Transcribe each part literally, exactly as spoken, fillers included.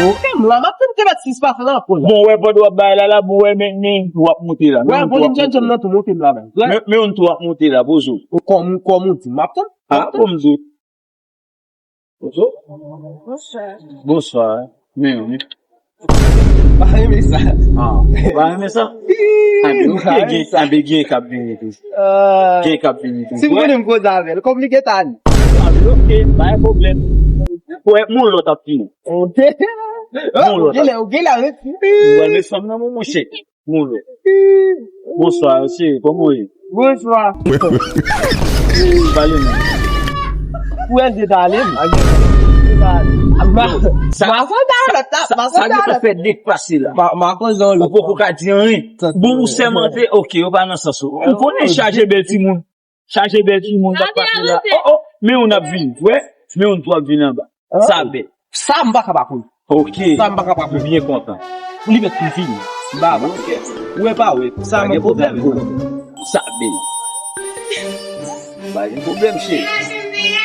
Pozo. Fè m la, m ap tann ke bat sis pa fè nan pon la. Bon, wè, pandan w ap bay la, la, bon, wè, men, men, w ap monte la. Wè, bon, m tchèt janm nan tou, monte m la, men. Men, men, yon tou ap monte la, Pozo. Kòm, kòm ou di, m ap tann. Ah, bon, m di. Bonjou. Bonswa. Bonswa. Men, men. Pa renmen sa. Ah, pa renmen sa? Anben, ok, gen, anben, gen k ap vini tou. Gen k ap vini tou. Si m konnen m koze avè l, konplike ta ni. Anben, ok, pa gen pwoblèm. Wè, mon lòt ap vini. Ok. Mon lòt ap vini. Ou gen lè, ou gen lè, wi. Mwen, men fanm nan, mon, monchè. Bonjou. Bonswa, mesye. Kòman w ye? Bonswa. Pale non. Ou wè l te tale m. Ma, ma, sa, ma, sa, sa, sa, sa, sa, sa, fè depase la. Ma, ma, koz nan ou poko ka di anyen. Bon, ou sèmante, ok, yo pa nan sans ou. Ou konnen chaje bèl timoun. Chaje bèl timoun k ap pase la. Oh, oh, men yon ap vini. Wè, men yon tou ap vini anba. Sa bèl. Sa m pa ka pa konn. Ok. Sa m pa ka pa konn. M byen kontan. Li mèt tou vini. Ba, ba. Ou wè pa wè. Sa pa gen pwoblèm. Sa bèl. Pa gen pwoblèm, cheri.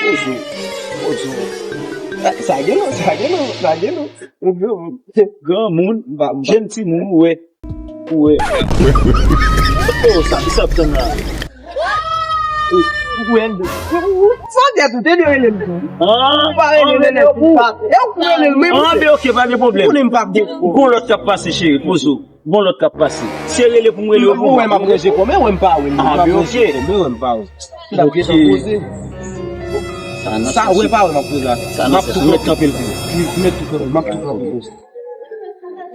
Pozo. Pozo. Eh, sa gen non, sa gen non, sa gen non. Granmoun, jèn timoun, ou wè. Ou wè. Oh, sa, sa ap tann la. Ou wè, sa tèt ou te dwe rele m tou. Ah, ou pa rele m, rele m tou. E ou ki rele m, men. Ah, men ok, pa gen pwoblèm. Ou konnen m p ap gen. Gon lòt k ap pase, cheri, poze w. Gon lòt k ap pase. Se rele pou m rele w pou mwen. Ou wè m ap ranje kòm, ou wè m pa wè. Ah, men ok. Ou wè m pa wè. Ok. Sa, ou wè pa wè m ap ranje. M ap tou kanpe l pou ou. M ap tou kanpe l. M ap tou kanpe l.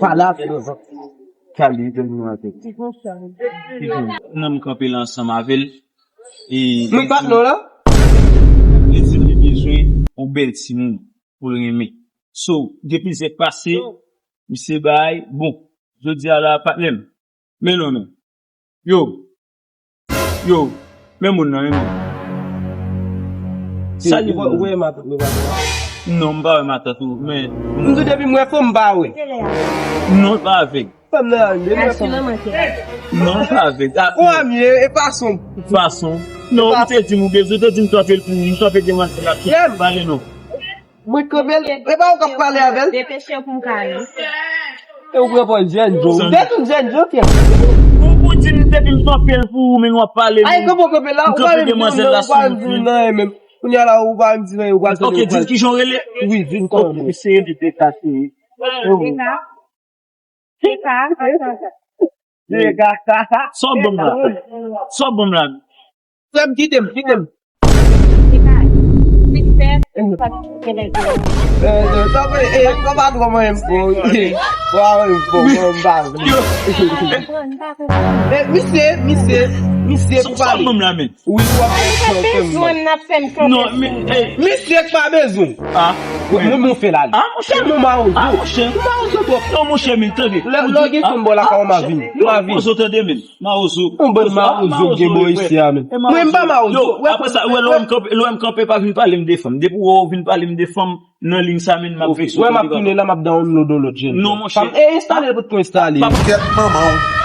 Pa la, fè nan zòt. Kalite nou an tèt. Nan m kanpe la ansanm avè l. E men patnè w la? Li di m li bezwen yon bèl timoun pou l renmen. So, depi zèk pase, misye bay, bon, jodi a la, patnè m. Men non, men. Yo. Yo, men moun nan, men moun. Sa li, ou wè matant mwen pa la? Non, m pa wè matant ou, men. M di w depi m wè fanm m pa wè. Non, l pa avèg. Fanm nan, men m wè fanm. Non, l pa avèg. Ou amye, e fason. Fason. Non, ou te di m ou bezwen, ou te di m kanpe l pou ou, m kanpe demwazèl la. Pale non. Mwen kanpe l, e pa ou k ap pale avè l? Depeche w pou m ka ale. E ou pran pòz jèn jan. Ou te tout jèn jan, kè. Ou, ou di m depi m kanpe l pou ou, men w ap pale. Ay, kanpe w kanpe la, ou pale m di w nan, ou pale m di w nan, e menm. Kounye a la, ou pale m di nan, ou pale. Ok, di m kijan w rele? Wi, di m kòman. Ok, se rele Deka, se. Deka. Deka. Deka. Sa w ban m la? Sa w ban m la? Frè m, kite m, kite m. Sa pa twò mwen, m fò. Wa, m fò, m pa vle. Misye, misye, misye, pou pale. Wi, w ap fè m. Bezwen m, n ap fè m kanpe. Non, men, misye k pa bezwen. Ah. Mwen, mwen fè la. Ah, monchè. Tèlman mawozo. Ah, monchè. Mawozo twòp. Non, monchè, men, tande. Lè, lè w gen fanm bò lakay ou, m a vini. M a vini. Mawozo, tande, men. Mawozo. Yon bann mawozo gen bò isi a, men. Mwen, m pa mawozo. Yo, apre sa, wè, lè w wè m kanpe, lè w wè m kanpe, pa vin pale m de fanm. Depi w wè w vin pale m de fanm, nan liy sa, men, m ap vekse w. Wè, m ap tounen la, m ap download yon lòt jèn. Non, monchè. E enstale l pou t konn enstale. Kèt manman w.